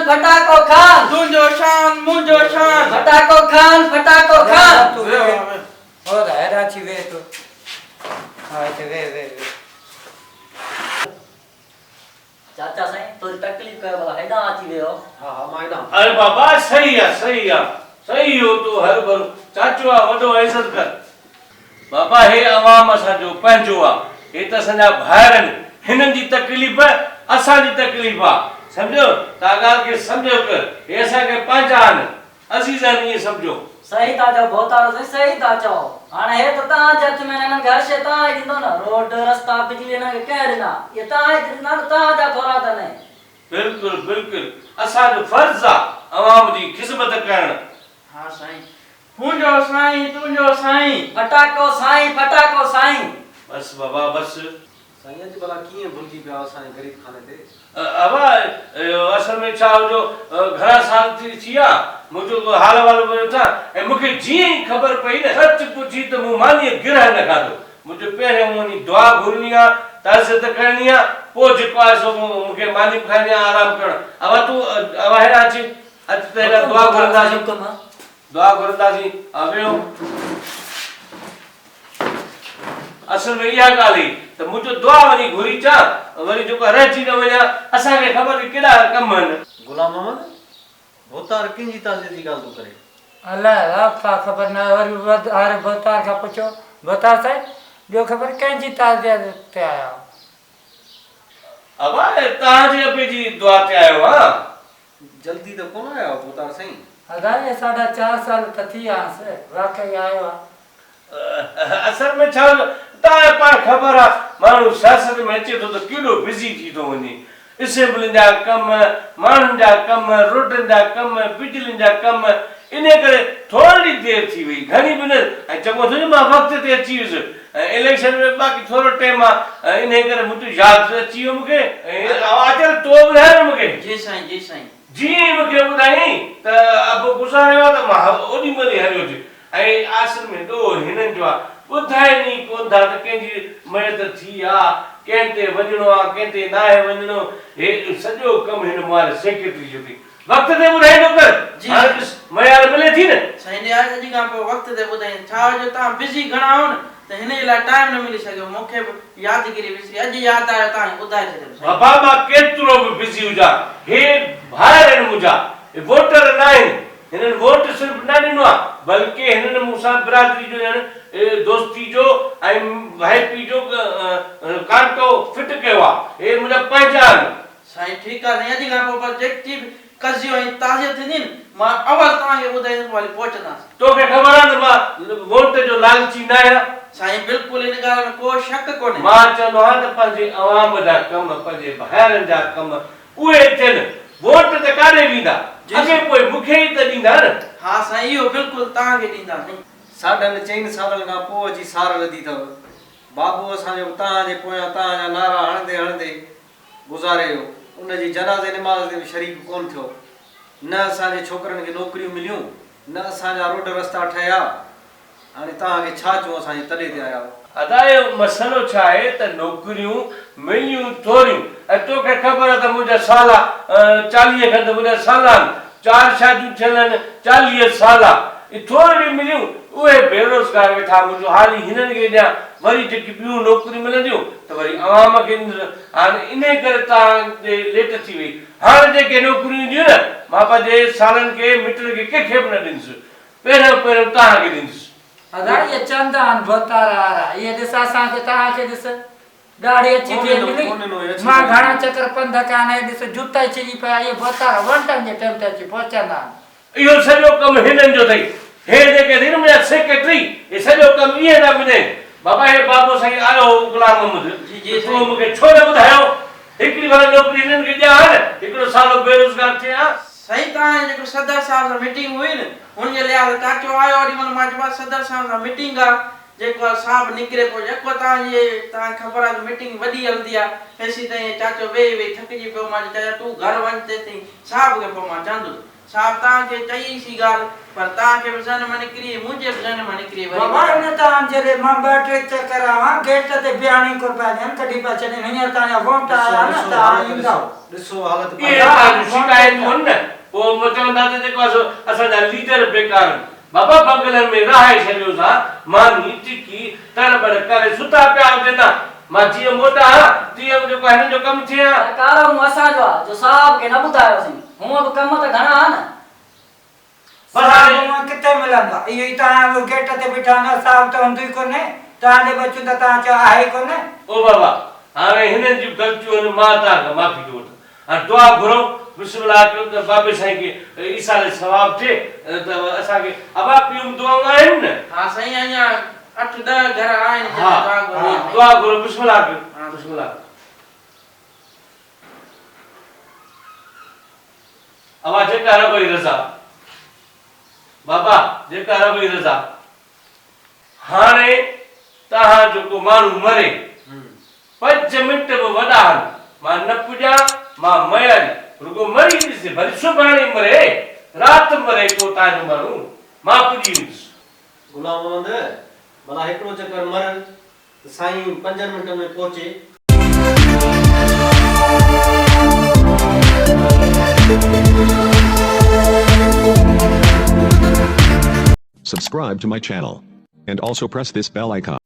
ڦٽاڪو خان. تنهنجو شان منهنجو شان. ڦٽاڪو خان ڦٽاڪو خان. تون ويهه هو ته هيڏانهن اچي ويهه تون. ها هتي ويهه ويهه ويهه. چاچا سائين ٿوري تڪليف ڪيو ڀلا هيڏانهن اچي ويهو. ها ها مان هيڏانهن. اري بابا صحيح آ صحيح آ صحيح هو تو هرڀرو چاچو آ وڏو عزت ڪر. بابا هي عوام اسان جو پنهنجو آ هي ته اسان جا ڀائر آهن هنن جي تڪليف اسان جي تڪليف آ سمجهيو توهان ڳالهه کي سمجهيو ڪر هي اسان کي پنهنجا آهن عزيز آهن ائين سمجهو. صحيح ٿا چئو ڀوتارو سائين صحيح ٿا چئو هاڻي هي ته توهان جي هٿ ۾ آهن هنن کي هر شيء توهان ئي ڏيندو نه روڊ رستا بجلي هنن کي ڪنهن ڏنا اهي توهان ئي ته ڏنا نه توهان جا ٿورا ته نهين. بلڪل بلڪل اسان جو فرض آ عوام جي خذمت ڪرڻ. ها سائين منهنجو سائين تنهنجو سائين. ڦٽاڪو سائين ڦٽاڪو سائين. بس بابا بس. سائين اڄ ڀلا ڪيئن ڀلجي پيا اسان جي غريب خاني تي. ابا اهو اصل ۾ ڇا هو جو گهڻا سال ٿي ويا منهنجو ڪو حال احوال به نه ۽ مون کي جيئن ئي خبر پئي نه سچ پڇي ته مون مانيء گرهه نه کاڌو منهنجو پهريون مون وڃي دعا گهرڻي آ تعزيت ڪرڻي آ پوء جيڪو آهي سو مون کي ماني به کائڻي آ آرام ڪرڻ ابا تون ابا هيڏانهن اچ اچ ته هيڏانهن دعا گهرنداسين دعا گهرنداسين ها ويهو. اصل ۾ اها ڳالهه هئي ته منهنجو دعا وڃي گهري اچان وري جيڪو آهي رهجي نه وڃان اسان کي خبر نهي ڪيڏا ڪم آهن. غلام محمد، ڀوتار ڪنهن جي تعزيت جي ڳالهه ٿو ڪري؟ الائي ڀاء ڪا خبر ناهي وري به هاري ڀوتار کان پڇيو ڀوتار سائين ڏيو خبر ڪنهن جي تعزيت تي آيا آهيو؟ ابا توهان جي ابي جي دعا تي آيو آهيان. جلدي ته ڪونه آيا آهيو ڀوتار سائين؟ ادا اهي ساڍا چار سال ته ٿي ويا آهنس واقعي آيو آهي. اصل ۾ ڇا هوندو توهان کي پاڻ خبر آ ماڻهو سياست ۾ اچي ٿو ته ڪيڏو بزي ٿي ٿو وڃي اسيمبلين جا ڪم ماڻهن جا ڪم روڊن جا ڪم بجلين جا ڪم انهي ڪري ٿورڙي دير ٿي وئي گهڻي به نه ۽ چڱو ٿيو جو مان وقت تي اچي ويس ۽ اليڪشن ۾ باقي ٿورو ٽيم آ انهي ڪري منهنجو ياد اچي ويو مونکي ۽ اچل تو ٻڌايو نه مونکي. جي سائين جي سائين. جيئن ئي مونکي ٻڌايائين ته ابو گذاري ويو آ ته مان اوڏي مهل ئي هليو اچ ۽ اصل ۾ ڏوهه هنن جو آ، ٻڌائين ئي ڪونه ٿا ته ڪنهن جي ميت ٿي آ، ڪنهن تي وڃڻو آ، ڪنهن تي ناهي وڃڻو، هي سڄو ڪم هن مئاري سيڪريٽري جو اٿئي. وقت تي ٻڌائيندو ڪر، هاڻي ڏس ميار ملي ٿي نه. سائين نياز اڄ کان پوء وقت تي ٻڌائيندس، ڇا هو جو توهان بزي گهڻا هو نه ته هن جي لاء ٽائيم نه ملي سگهيو، مون کي به يادگيري وسري اڄ ياد آيو توهان کي ٻڌائي ڇڏيم سائين. بابا مان ڪيترو به بزي هجان، هي ڀائر آهن منهنجا، هي ووٽر ناهن، هنن ووٽ صرف نه ڏنو آ بلڪه هنن مون سان برادري جو ڄڻ دوستي جو ۽ ڀائپي جو ڪانٽو فٽ ڪيو آ. هي منهنجا پنهنجا آهن. سائين ٺيڪ آ سائين اڄ کان پوء بس جيڪي به قضيو ۽ تعزيت ٿيندي نه مان اول توهان کي ٻڌائيندس پوء هلي پهچنداسين. توکي خبر آ نه مان ووٽ جو لالچي ناهيان. سائين بلڪل ان ڳالهه ۾ ڪو شڪ ڪونهي. مان چوندو آهيان ته پنهنجي عوام جا ڪم پنهنجي ڀائرن جا ڪم اهي ٿين، ووٽ ته ڪاڏي ويندا، اڳي پوء مون کي ئي ته ڏيندا نه. ها سائين اهو بلڪل توهان کي ڏيندا سائين. ساڍن چئن سالن کان پوء اچي سار لڌي اٿو. بابو اسان جو به توهان جي پويان توهان جا نعرا هڻندي هڻندي گذاري ويو. ان جي جنازي نماز تي به شريڪ ڪونه ٿيو. نه اسان جي ڇوڪرن کي نوڪريون مليون، نه اسان جا روڊ رستا ٺهيا. هاڻي توهان کي ڇا چئون اسان جي تڏي تي آيا آهيو. ادا اهو مسئلو ڇا آهي ته نوڪريون مليون ٿوريون ۽ توکي خبر آهي ته منهنجا سالا 40 کن ته منهنجا سالا آهن چار شاديون ٿيل آهن 40 سالا اهي ٿورڙيون مليون اهي بيروزگار ويٺا منهنجو حال ئي هنن کي ڏيان وري جيڪي ٻيون نوڪريون ملنديون ته وري عوام کي ڏيندس هاڻي انهي ڪري توهان ڏي ليٽ ٿي وئي هاڻي جيڪي نوڪريون اينديون نه مان پنهنجي سالن کي مٽن کي ڪنهن کي به نه ڏيندس پهريون پهريون توهان کي ڏيندس. ادا اهي چند آهن ڀوتار وارا اهي ڏس اسان کي توهان کي ڏس ڏاڙهي اڇي ٿي ملي مان گهڻا چڪر پنڌ ڪيا آهن اهي ڏس جوتا ئي ڇڄي پيا اهي ڀوتار وونٽن جي ٽيم تي اچي پهچندا آهن. اهو سڄو ڪم هنن جو اٿئي. هي جيڪي اٿئي نه منهنجا سيڪريٽري هي سڄو ڪم اهي ٿا ٻڌائين. بابا هي بابو سائين آيو هو غلام محمد ته تو مون کي ڇو نه ٻڌايو. هڪڙي ڀلا نوڪري هنن کي ڏيان ها نه هڪڙو سالو بيروزگار ٿئي ها. سائين توهان جي جيڪو صدر صاحب سان ميٽنگ هئي نه ان جي لحاظ چاچو آيو اوڏي مهل مان چيو صدر صاحب سان ميٽنگ آ جيڪو آ صاحب نڪري پيو يڪو توهان جي توهان کي خبر آ ته ميٽنگ وڏي هلندي آ تيسين تائين چاچو ويهي ويهي ٿڪجي پيو مان چيو چاچا تون گهر وڃ تيستائين صاحب کي پوء مان چوندس. صاحب توهان کي چئي ئي سي ڳالهه پر توهان کي به ذهن مان نڪري وئي منهنجي به ذهن مان نڪري وئي وري بابا ان توهان جڏهن مان ٻه ٽي چڪر آوان گيٽ تي بيهڻ ئي ڪونه پيا ڏين ڪڍي پيا ڇڏين هينئر توهان جا ووٽ ڏسو آيا نه ڏسو توهان حالت ايندؤ. ڏسو ڏسو حالت اهي پنهنجي. توهان جون شڪايتون هن نه پوء چوندا ته جيڪو آهي سو اسان جا ليڊر بيڪار آهن. بابا بنگلن ۾ رهائي ڇڏيوس ها، ماني، ٽڪي، تڙ ٻڙ ڪري ستا پيا هجن ها. مان جيئن موٽان ها، تيئن جيڪو آهي هنن جو ڪم ٿئي ها. پر ڪارو منهن اسان جو آ، جو صاحب کي نه ٻڌايوسين. هونء به ڪم ته گهڻا ها نه. بس صاحب هاڻي. هونء ڪٿي ملندو آ. اهو ئي توهان اهو گيٽ تي بيٺا هوندؤ، صاحب ته هوندو ئي ڪونهي. توهان ڏي ٻچون ته توهان چئو آهي ئي ڪونه. او بابا، هاڻي هنن جون غلطيون آهن، مان توهان کان معافي ٿو وٺان. هاڻ دعا گهرون بسم الله ڪيون ته بابي سائين کي ايصال ثواب ٿئي ته اسان کي ابا ٻيون به دعائون آهن نه. ها سائين اڃا اٺ ڏهه گهر آهن جتي ها دعا گهربي آهي. دعا گهرو بسم الله ڪيو بسم الله. ابا جيڪا رب جي رضا بابا جيڪا رب جي رضا. هاڻي توهان جو ڪو ماڻهو مري پنج منٽ به وڏا هن، مان نه پڄان، مان مئل، رڳو مري ڏسي، ڀلي سڀاڻي مري، رات مري ڪو تان جو ماڻهو، مان پڄي ويندس. غلام محمد، ڀلا هڪڙو چڪر مر ته سائين پنجن منٽن ۾ پهچي. Subscribe to my channel. And also press this bell icon.